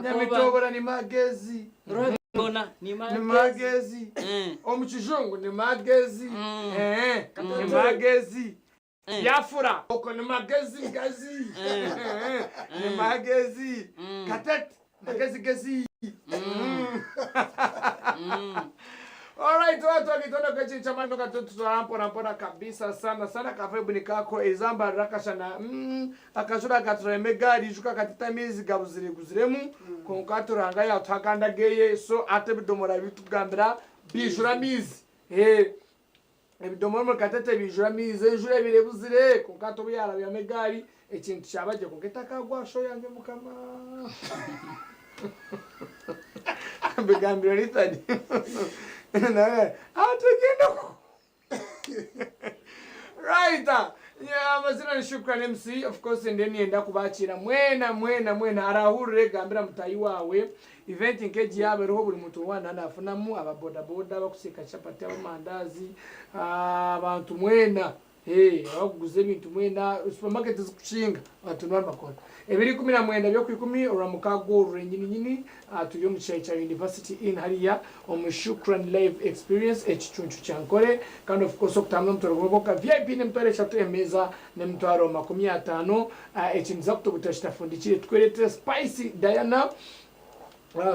Nyamitobora ni magezi. Rwabigona ni Ni magezi. magezi. Omu kijungu ni magezi. Ni magezi. Biafra oko ni magezi gazi. Ni magezi. Katete magezi gezi. Alright, watu wakitondo kwechi chamando katutu mpora mpora kabisa sana sana kavebu nikako ezamba rakashana akashura katureme gari juka katita mizi gabuzire guziremu konka turanga ya twakanda geye so ate bidomora bitugambira bijura mizi ebidomora mu katete bijura mizi ejura birebuzire konka tobuyara bya megari ekintu cyabaje konka takagwa sho yange mukama bigambira ritani nawe atugenda. Right, yeah, amazina ni Shukran MC, of course ndi nienda kubakira mwena mwena mwena arahurire gambira mutayi wawe event nkeji yabereho buri muntu wana nafunamu aba boda boda bakuseka chapati abamandazi abantu mwena abakuguza ebintu mwena supermarket zikukinga abantu nibakora ebiri 19 byo ku 10 oramukago rurenyini nyini turi omu kishaayi kya University Inn hariya omu Shukran Live Experience ekicuncu kya Nkore kandi of course okutambura omutwaro gumwe gwonka VIP n'emitwaro 3 emeeza n'emitwaro 50. Eki niza kutuguta kitafundikire tukweretere Spice Diana.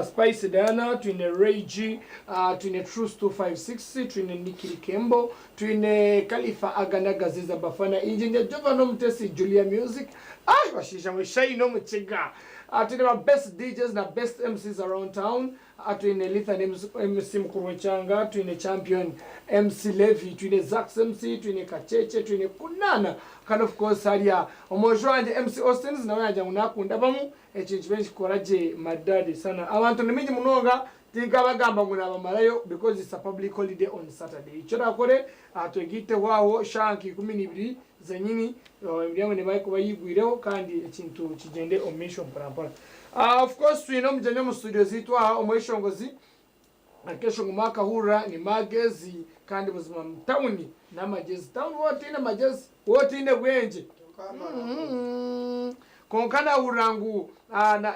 Spice Diana, twine Ray G, twine Truth 256, twine Nikki Kembo, twine Khalifa Aganaga Ziza Bafana, Engineer Jovano Mutesi, Julia Music, bashisha mwe Shai no Muchiga. Twine ba best DJs na best MCs around town. Twine Lithan MC Mkuru twine Champion MC Levy, twine Zax MC, twine Kacheche, twine Kunana. Kandi of course hariya omwojo wanje MC Austins nawe yanja ngunakunda bamu ekintu kibe nikikora gye maridadi sana. Abantu ni mingi munonga tinkabagamba ngu nabamarayo because it's a public holiday on Saturday. Icyo nakore twegiteho aho shanki 12 zenyini emiryango nebaye kuba yigwireho kandi ekintu kigende omu maisho mpora mpora. Of course twine omugyenyi omu studio ziitu aha omweshongozi akesho ngu mwakahurira ni magezi kandi buzima mutawuni n'amagezi tawuni wotiine magezi wotiine bwengye. Konka nahurira ngu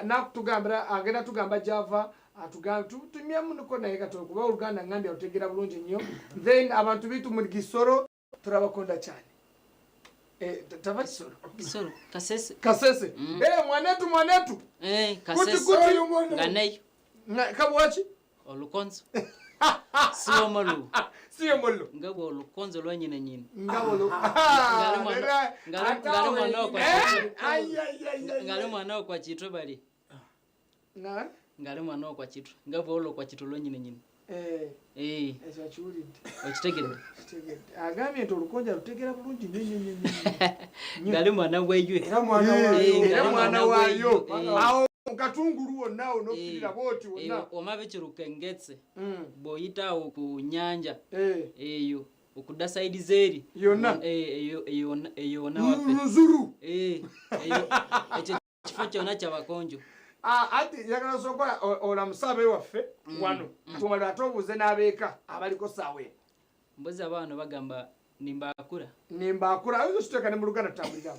nakutugambira agenda tugamba java tumyamu niko naye katono kuba Oluganda ngambye arutegera bulungi nnyo. Then abantu bitu muri Gisoro turabakunda cyane. Tava Gisoro. Gisoro, Kasese. Kasese. Mwanetu mwanetu. Kasese. Kuti kuti. Nganeyo. Kabwachi? Olukonzo. Siyo molu. Siyo molu. Ngabo olukonzo lwa nyina nyina. Ngabo lu. Ngale mwana kwa chitwe. Ai ai ai. Ngale mwana kwa chitwe bali. Na? Ngale mwana kwa chitwe. Ngabo olo kwa chitwe lwa nyina nyina. Ekyo akiwulidde. Okitegedde. Kitegedde. Agambye nti olukonjo alutegera bulungi nnyo nnyo nnyo nnyo. Ngale mwana bwejwe. Era mwana waayo. Era mwana waayo. Awo katungulu wonna awo n'okkirira bw'oti wonna. Omaba ekirukengetse bw'oyita awo ku nnyanja eyo okudda sayidi z'eri yonna. Eyo yonna waffe. Luzuru. Eyo ekyo kifo kyonna kyabakonjo. Ati njagala sooka olamusa ab'ewaffe wano tumala ate obuuze n'abeeka abaliko ssaawa eno. Mbuzi abaana bagamba nimbakura. Nimbakura ayinza okiteeka ne mu Luganda tutambulirawo.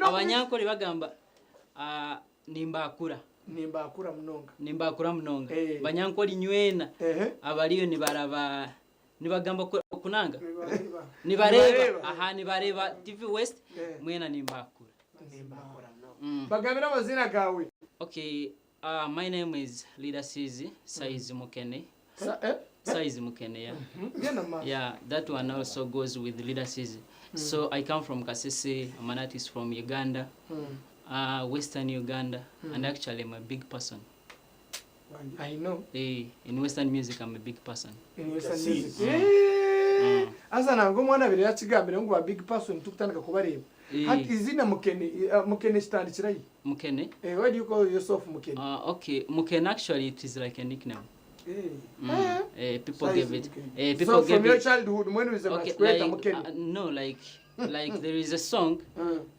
Abanyankole bagamba nimbakura. Nimbakura munonga. Nimbakura munonga. Banyankole nywena abaliyo nibaraba nibagamba kunanga. Nibareba. Aha nibareba TV West mwena nimbakura. Nimbakura munonga. Bagambira amazina gawe. Okay, my name is Leader Sizi, Size Mukene. Size Mukene, yeah. Yeah, that one also goes with Leader Sizi. So I come from Kasese, I'm an artist from Uganda, Western Uganda, and actually I'm a big person. I know. In Western music, I'm a big person. In Western music. Asa nango mwana bire yakigambire ngo ba big person tukutandika kubareba. Hati izina Mukene, Mukene kitandikirayi? Mukene? Why do you call yourself Mukene? Okay, Mukene actually it is like a nickname. People gave it. People so gave from your it. Childhood when was okay, like, like, no, like there is a song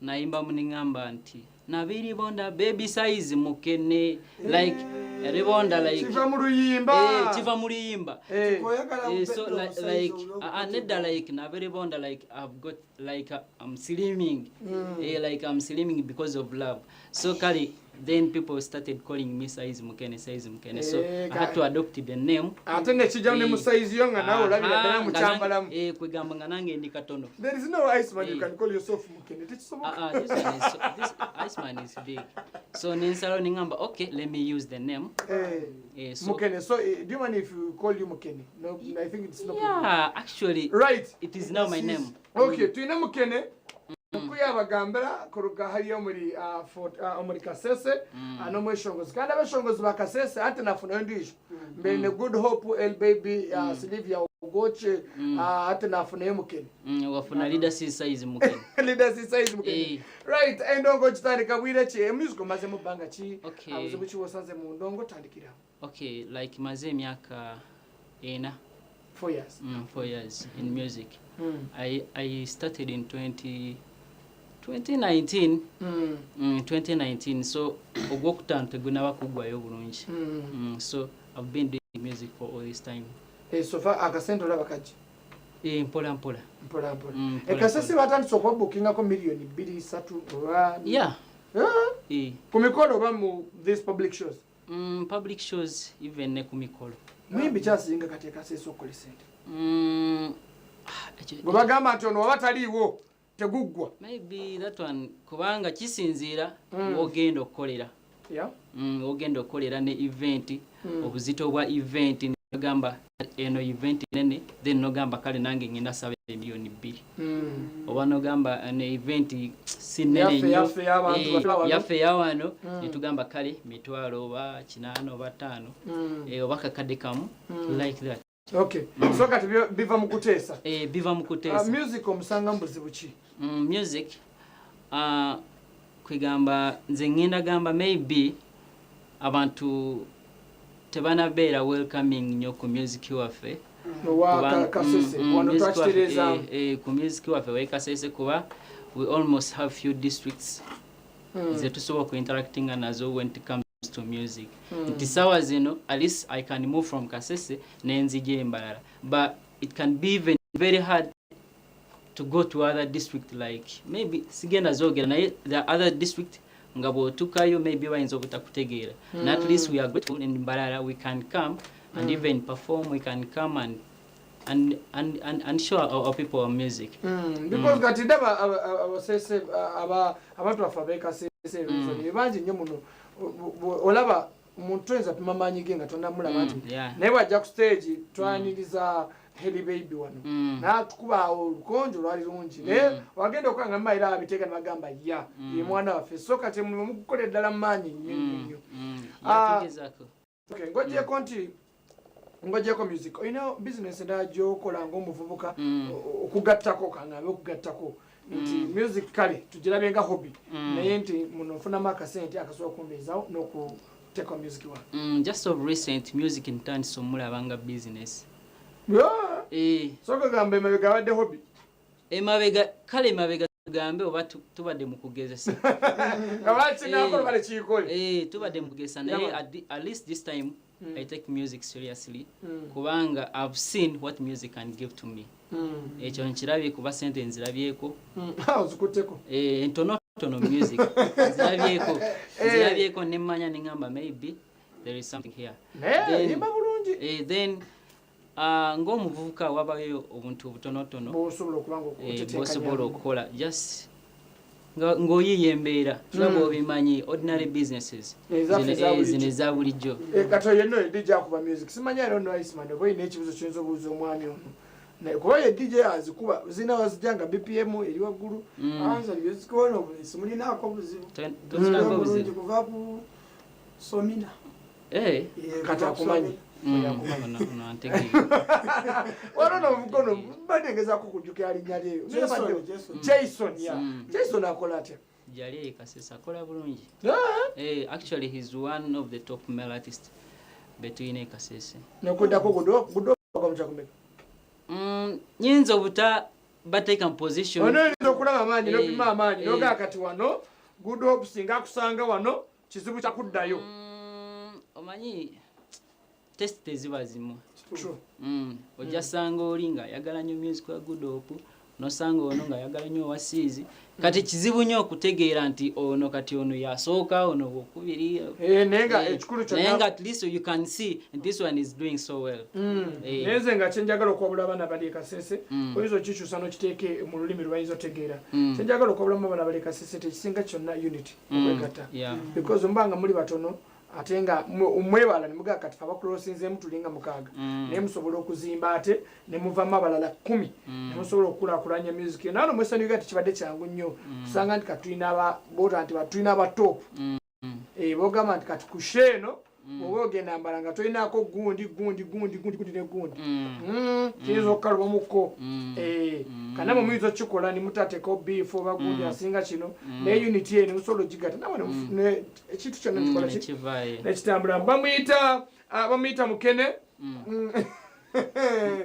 naimba muningamba nti nabiribonda baby size Mukene like ribonda like kiva mu luyimba kiva mu luyimba so like aneda like nabiribonda like I've got like I'm slimming like I'm slimming because of love so kali Then people started calling me Size Mukene, Size Mukene. So Eh, I had to adopt the name. Ate nekijjamu ne mu size yo nga naawe olabira ddala mu Nga kyambalamu. Kwegamba nga nange ndi katono. There is no Iceman you Eh. can call yourself Mukene, tekisoboka. Ah, ah, this one is so, this Iceman is big. So nensalawo nengamba, okay, let me use the name. Eh, So, Mukene. So do you mind if we call you Mukene? No, I think it's no problem. Yeah, actually, right, it is now my name. Okay, tulina Mukene nkuyabagambira kuruga hariya omuri omuri Kasese, n'omweshongozi, kandi abeshongozi ba Kasese ate nafunayo ndijo mbere ne Good Hope, El Baby, Sylvia Ogoche, ate nafunayo Mukene. Wafuna Leader C Size Mukene. Leader C Size Mukene. Eh. Right, endongo kitandika bwire ki? Music omazemu bbanga ki? Okay. Buzibu ki bwosanze mu ndongo? Tandikira. Okay, like maze emyaka 4. 4 years. 4 years in music. I started in 2019. 2019, so ogwokutaano tegunaba kuggwayo bulungi. So I've been doing music for all this time. Eh, so far akasente olaba kaki? Eh, mpola mpola. Mpola mpola. Mpola. Ekasese Mpola. batandise okwabukingako miliyoni 2, 3 oba? Yeah. Eh? Eh. Ku mikolo oba mu these public shows? Public shows, even ne ku mikolo. Muyimbi kyasinga kati ekasese okukola esente? Ah, Bwe bagamba nti ono waba taliiwo teguggwa. Maybe that one, kubanga kisinziira wogenda okukolera. Wogenda okukolera ne event, obuzito bwa event, nogamba eno event nene, then nogamba kale nange ngenda saba emiliyoni 2. Oba nogamba eno event si nene Yaffe, nnyo, yaffe y'abantu baffe wano. Yaffe yawano, netugamba kale mitwalo oba 8 oba 5, oba kakadde kamu, like that. Okay, so kati biva mu kuteesa. Eh, biva mu kuteesa. Music omusanga mu buzibu ki? Music, kwegamba nze ngenda gamba maybe abantu tebanabeera welcoming nnyo ku music waffe. Owa Kasese wano music waffe, twakitereeza. Ku music waffe we Kasese, kuba we almost have few districts zetusobola kuinteractinga nazo when it comes to music. Nti sawa zino at least I can move from Kasese nenzija embalala, but it can be even very hard to go to other district, like maybe sigenda zogera, naye the other district nga bw'otuukayo maybe bayinza obutakutegeera. And at least we are grateful in Mbarara, we can come and even perform, we can come and show our people our music. Because kati ndaba abasese abantu baffe ab'ekasese bangi nnyo muno. Olaba omuntu oyinza pima maanyi ge nga tonamulaba nti naye bwajja ku stage twaniriza Heli Baby wano, n'atukuba awo olukonjo lwali lungi, naye wagenda okuba nga mumayira abiteeka ne bagamba ya ye mwana waffe. So kati mulimu mugukola eddala mu maanyi nnyo nnyo nnyo. Yatugezaako. Okay, ng'ogyeko nti ng'ogyeko music, olina business endala gy'okola ng'omuvubuka okugattako, kangambe okugattako nti music kale tugirabe nga hobby, naye nti muno nfunamu akasente akasobola okumbeezawo n'okuteeka music wange? Just of recent, music ntandise omulaba nga business. Yeah. Eh, so kagamba emabega abadde hobby? Emabega kale, emabega tugambe oba tubadde mu kugezesa. Nga bakinakola bale kiikole. Eh, tubadde mu kugezesa, naye Yeah, man. at least this time I take music seriously, kubanga I've seen what music can give to me. Ekyo nkirabye, kuba sente nzirabyeko. Ozikutteko. Eh, entonotono music nzirabyeko, nzirabyeko nemmanya neŋŋamba maybe there is something here. Naye yimba bulungi. Eh, then ng'omuvubuka wabayo obuntu obutonotono bwosobola okuba nga bw'osobola okukola just ng'oyiiya embeera nga bw'obimanyi, ordinary businesses. Ezaffe eza bulijjo. Zino eza bulijjo. Kati oyo nno DJ akuba music, simanyi era ono Iceman oba olina ekibuzo kiyinza obuuza omwami ono. Naye kuba ye DJ azikuba zina wazijja nga BPM eri waggulu. Anza music wano simulinaako buzibu. Tolinako Bulungi buzibu. kuva ku Somina. Eh, Eh, Kati kuva ku akumanyi. Somina. Ono antegeera. Waliwo nomukono mbadde ngezaako kujjukira linnya lyeyo. Jason, Jason. Jason ya Jason akola atya? Gyali e Kasese akola bulungi. Ah, Eh, actually he's one of the top male artists betulina e Kasese. Nokuddako gudo mukyakumeka. Nyinza obuta bateeka mu position. Ono oyinza okulaba amaanyi n'opima amaanyi nogaa kati wano Good Hope singa akusanga wano kizibu kyakuddayo. Omanyi test teziba zimu. True. Ojja sanga oli nga ayagala nnyo music wa Good Hope, Nosanga ono ng'ayagala nnyo owa Siizi. Kati kizibu nnyo okutegeera nti ono kati ono yasooka, ono wokubiri. Naye nga ekikulu kyonna, naye nga at least you can see this one is doing so well. Naye nze nga kyenjagala okwabula abaana bali e Kasese, oyinza okikyusa n'okiteeke mu lulimi lwe bayinza otegeera. Kyenjagala okwabulamu abaana bali e Kasese, tekisinga kyonna unity, okwegatta, because muba nga muli batono ate nga mwebala ne mugaa kati fe abakulosinzeemu tulinga 6, naye musobola okuzimba ate ne muvamu abalala 10, ne musobola okukulaakulanya music. Naye no Western Uganda tekibadde kyangu nnyo kusanga nti kati tulina boota nti tulina aba top. Bogamba nti kati ku show eno oba ogenda mbala nga tolinako gundi gundi gundi gundi gundi ne gundi, kiyinza okukalubamukko. Kanamwe muyinza okukikola ne mutateekawo beef oba gundi asinga kino, naye unity eno musobola ogigatta namwe ekintu kyonna kikola ki nekivaayo. Nekitambula. Bamuyita bamuyita Mukene.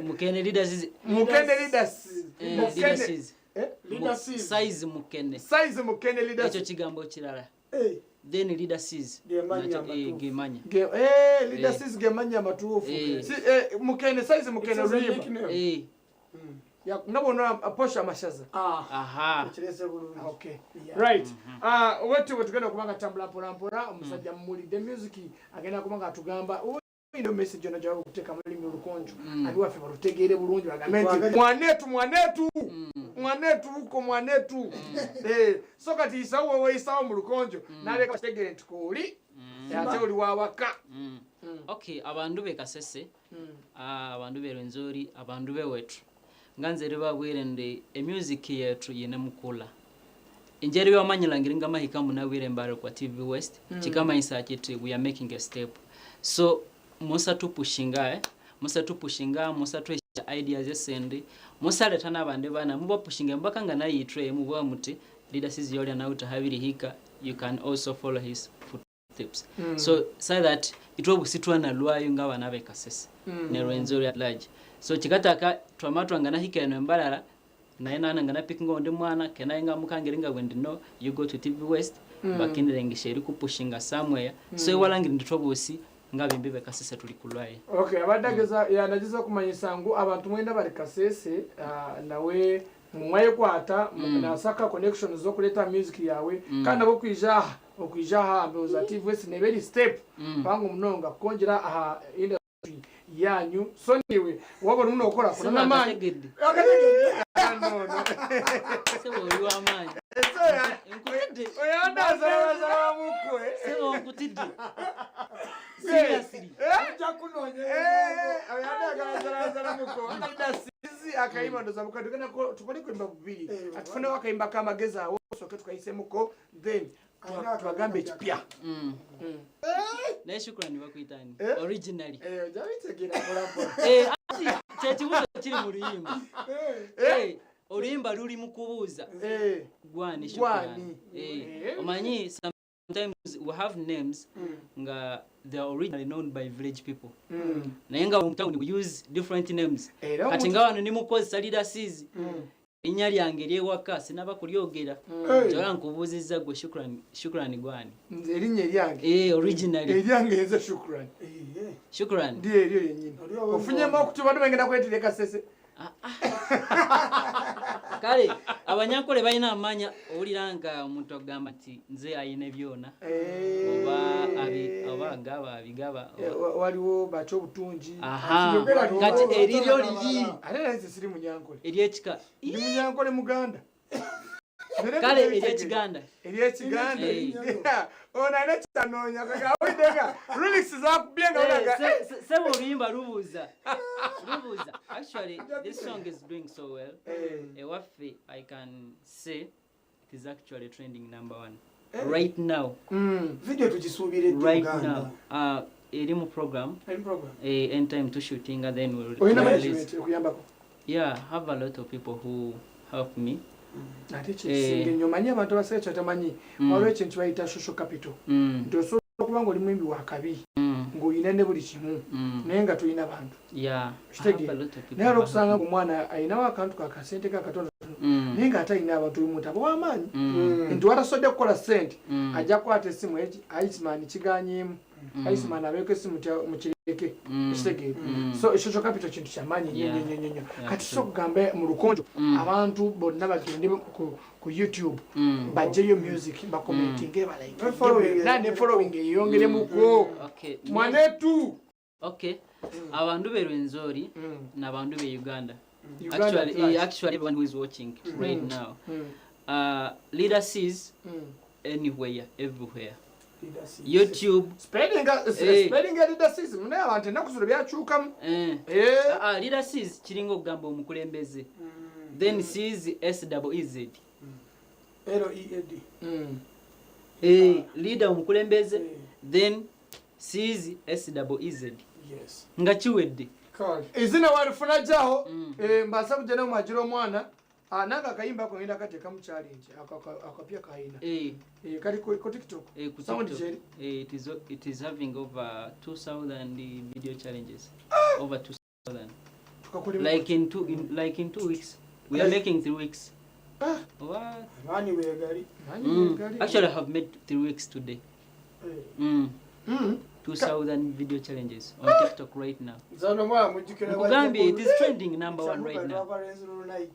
Mukene Leaders. Mukene Leaders. Mukene. Leaders. Eh? Leader Cs. Size Mukene. Size Mukene Leaders. Ekyo kigambo kirala. Then Leader Cs. Gemanya Nakyo, amatuufu. Gemanya. Leader Cs gemanya amatuufu. Mukene Size Mukene It's a oluyimba. nickname. Nabona posha amashaza. Ah, Aha. ekirese bulungi. Okay. Yeah. Right, wetu bwe tugenda okuba nga tutambula mpola mpola, omusajja mumulidde music, agenda kuba nga atugamba ino message yonna gyaba okuteeka mu lulimi olukonjo, abiwaffe balutegeere bulungi, bagambe nti mwanetu, mwanetu, mwanetu uko mwanetu. So kati yisawo weweyisawo mu lukonjo nabeka bakitegeere nti kooli ate oli wawaka. Okay, abandu be Kasese, abandu be Rwenzori, abandu be wetu, nga nze libabwire ndi emusic yetu yine mukula enjeri yamanyilangire nga mahika munabwire mbare kwa TV West, kikamanyisa kiti we are making a step. So musa tupushinga, musa tupushinga, musa twesha ideas esendi, musaleta n'abandi bana mubapushinga mbaka nga nayitwe muba muti Leader Cs yoli anauta habiri hika, you can also follow his footsteps, so that itwe busitwa lwayo nga bana be Kasese ne Rwenzori at large. So kikataka twamatwa nga nahika eno embalala naye nana nga napikinga ondi mwana kenaye nga mukangire nga bwendi no, you go to TV West, bakindirengesha eri kupushinga somewhere. So ewalangire ndi twabusi nga bimbi be Kasese tuli kulwaye. Okay, abadde ageza yanageza okumanyisa ngu abantu mwenda bali Kasese, nawe mwayekwata nasaka connection zokuleta music yawe, kandi nabo kwija aha, okwija aha mbeoza TV West neberi step pangu munonga kongera aha industry yanyu. So niwe wabona muno okora kuna namaanyi. Akategedde. No, no. Sebo oli w'amaanyi. Nkutidde. Oyandazalabazala mukwe. Sebo nkutidde, seriously. Ojja kunoonya. Sizi akayimba ndoza mukadde tukole kuimba bubiri, atufunewo akayimba k'amagezi awo soke tukayisemuko, then tubagambe ekipya. Naye Shukrani bakuyitani Eh? originally? Ojja bitegeera mpolampola. Ati kyekibuuzo kiri mu luyimba. Oluyimba luli mu kubuuza gwani Shukrani. Gwani. Omanyi sometimes we have names nga they are originally known by village people, naye nga mu town we use different names. Era Kati nga wano nimukozesa Leader Cs, erinnya lyange eryewaka sinaba kulyogera. Kyola nkubuuzizza gwe Shukrani, Shukrani gwani? Nze erinnya eryange, Originally. Eryange nze Shukrani. Shukrani. Ndi eryo lyennyini. Oli owo. Ofunyemu okutuba bagenda kwetira Kasese. Kale abanyankole balina amanya, owulira nga omuntu agamba nti nze ayina byona, oba oba agaba abigaba. Waliwo bakya obutungi. Aha. Yogera. Kati eriryo liri Ate naye nze siri munyankole. Eryekika. Ndi munyankole muganda. Kale eryekiganda. Eryekiganda. Ono alina kitanoonya awulidde lyrics zakubye nga olaga. Sebo oluyimba lubuuza, lubuuza. Actually this song is doing so well. Ewaffe I can say it is actually trending number one right now. Video tugisuubire ddi? Right Uganda? now eri mu program. Eri mu program. Anytime to shooting then we'll Olina release. management ekuyambako? Yeah, I have a lot of people who help me. Ate kyekisinga ennyo, omanyi abantu abasinga kyatamanyi, waliwo ekintu kibayita social capital, nti osobola okuba nga oli muyimbi wakabi, ng'olina ne buli kimu, naye nga tolina bantu. Yeah, I have Kitegeera. a lot of people Naye who olwokusanga help me. ngaomwana ayinawo akantu kakasente kakatono, naye Naye ng'ate alina abantu, oyo muntu aba w'amaanyi nti watasobodde kukola sente, ajja kukwata essimu eki, Iceman kiganyeemu, Iceman abeeko essimu mukireke. Ekitegeera? So social capital kintu kyamaanyi nnyo, nnyo, nnyo, nnyo. Kati so kugambe mu lukonjo, abantu bonna bagende ku YouTube, bajjeyo music, bacommentinge, Ne following. balike, ne following eyongeremuko. Mwanetu. Okay, abantu be Rwenzori n'abantu be Uganda. Uganda Actually, at large. Actually, everyone who is watching right now, Leader Sees anywhere, everywhere, YouTube. Spelling. Spelling ya Leader Sees, munaye abantu ennaku zino byakyukamu. Ah, Leader Sees kiringa okugamba omukulembeze, then Sees, S double E Z. L E A D. Leader omukulembeze, then Sees, S double E Z. Nga kiwedde. Izina walifuna jaho. Mbasa kugenda mwagira omwana. Ah, nange akayimba ako ngenda kateekamu challenge. Akapya kayina. Kali ku TikTok. Ku Sound TikTok. Jerry. It is having over 2000 video challenges, over 2000. Tukakolemu. Like in 2 weeks, we are making 3 weeks. Ah. What? Amaanyi weegali. Manyi gali. Actually, I have made 3 weeks today. 2000 video challenges on TikTok right now. Nzano omwana mujjukira. Nkugambye, it is trending number one right now. Night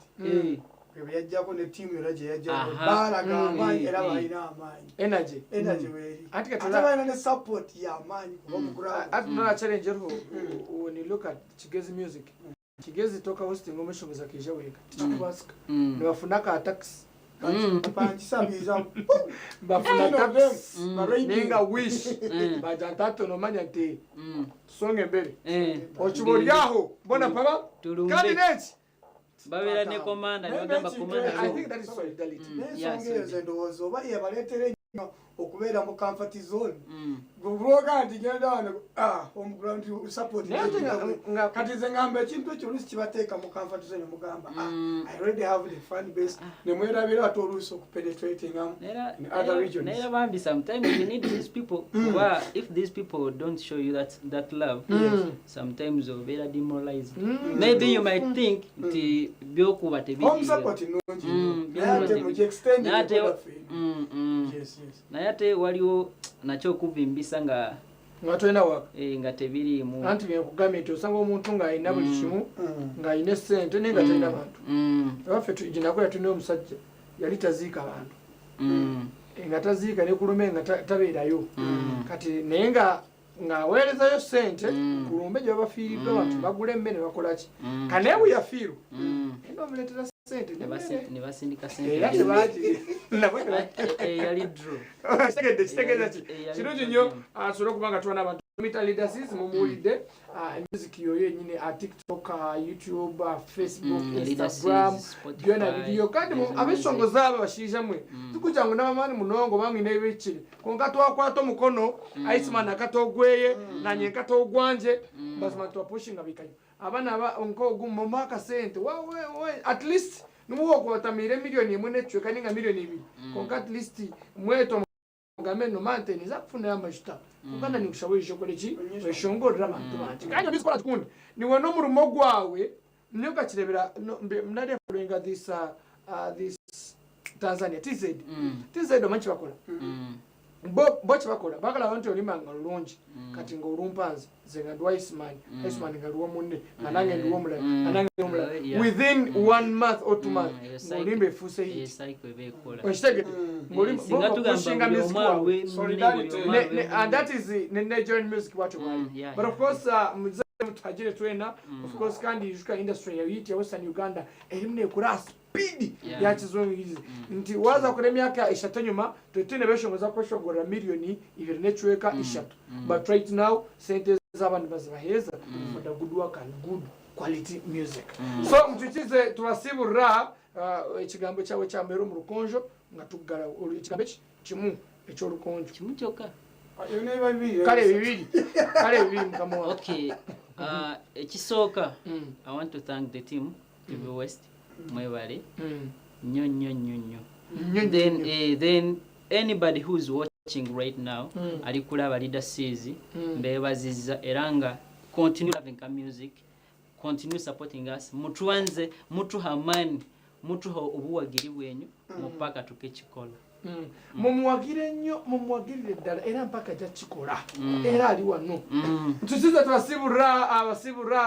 bwe yajjako ne ttiimu yonna gye yajjako, baalaga amaanyi era balina amaanyi. Energy. Energy weeri. Anti ate katola balina ne support y'amaanyi kuba mu ground. Ati nola challenge eriho, when you look at Kigezi music, Kigezi toka hosting omushongoza keija weka tikikubasika, nibafuna ka taxi. Pankisabiza. Bafuna taxi Ba nenga wish baja ntato nomanya nti tusonge mbere. Okiba oryaho mbona paba Tulumbe. kandi neki. Babeera ne commander, ne bagamba commander. I think that is solidarity. N'ensonga eyo nze ndowooza oba yabaleetera ennyo okubeera mu comfort zone. Bwoga nti genda wano, ah, home ground support. Naye ate kati nze ngamba ekintu ekyo oluusi kibateeka mu comfort zone, mugamba, "Ah, I already have the fan base," ne mwerabira ate oluusi okupenetratingamu in other regions. Naera bambi, sometimes you need these people, kuba if these people don't show you that love, sometimes obeera demoralized. Maybe you might think nti byokuba Home tebiriiyo. support nnungi nnyo, naye ate Byonna mugi-extend. Naye Yes. Naye ate waliwo nakyo okuvimbisa nga Nga tolina waka. Nga tebiriimu. Anti byenkugambye nti osanga omuntu ng'alina buli kimu, ng'alina essente, naye nga talina bantu. Ewaffe gyenakola tulina omusajja yali taziika bantu. Nga taziika ne kulume nga tabeerayo. Kati naye nga ng'aweerezayo ssente kulumbe gye babafiiriddwa, abantu bagula emmere, bakola ki. Kanaye bwe yafiirwa, naye bamuleetera ssente nemmere. Ne basindika sente. Era tebagi nabo. Yali draw. Kitegedde kitegeeza ki? Yali Kirungi draw nnyo. game. Asobole okuba nga tuwana abantu mita Leader Sees mumuwulidde, music yoyo yenyini, TikTok, YouTube, Facebook, Leader Instagram, Sees, Spotify, byona biriyo. Kandi Amazon abeshongozi abo bashiija mwe, tikugira ngu n'abamaani munongo bangwine ebikiri, konka twakwata omukono, Iceman akata ogweye, nanye nkata ogwanje. Bazima twapushinga bikayo abaana nkogu mumuha akasente we at least niwo okubatamiire miliyoni 1 n'ekicweka ninga miliyoni 2, konka at least mweto mugambe nomante niza kufunira amajuta, konka nanikushaho okore ki, weshongorera abantu banje. Kandi obizikora tukundi niwe n'omurimo gwawe niyo gakirebera nari following this Tanzania TZ. TZ omanyi kyebakola? Bo kyebakola bagala abantu olima nga lulungi. Kati nga olumpanze nze nga ndiwa Iceman, Iceman nga ndiwa munne, nga nange ndiwa omulala, nga nange ndiwa omulala. Within one month or 2 months, Eyo cycle- ng'olimba efuuse eyo hit. Cycle eba ekola. Okitegedde? Singa tugamba Ng'olimba buli music omu wawe. awe munne, buli Solidarity. omu awe And munne. that is ne Nigerian music bwatyo bwali. But of course, muze mutagire twena, of course. Kandi ijuka industry ya Western Uganda erimu nekura speed ya kizungu, nti waza kure emyaka 3 enyuma twetine beshongoza kweshongorera miliyoni 2 n'ecweka 3, but right now sente z'abantu bazibaheeza for the good work and good quality music. So mutukize tubasiburra, ekigambo kyawe kyambeera omu rukonjo nga tuggala ekigambo eki kimu eky'orukonjo. Kimu kyokka. Ebyo biba bibiri. Kale bibiri, kale bibiri, mukama wange. Okay, ekisooka, I want to thank the team TV West, mwebale nnyo nnyo nnyo nnyo. Nnyo, Then nnyo. Then anybody who is watching right now, ali kulaba Leader Sees, mbeebazizza era nga continue loving our music, continue supporting us, mutuwanze, mutuha amaani. Mutuha obuwagiri bwenyu mupaka tukekikola. Mumuwagire nnyo, mumuwagirire ddala, era mpaka ajja kikola, era ali wano. Ntusize, tubasibura, abasibura.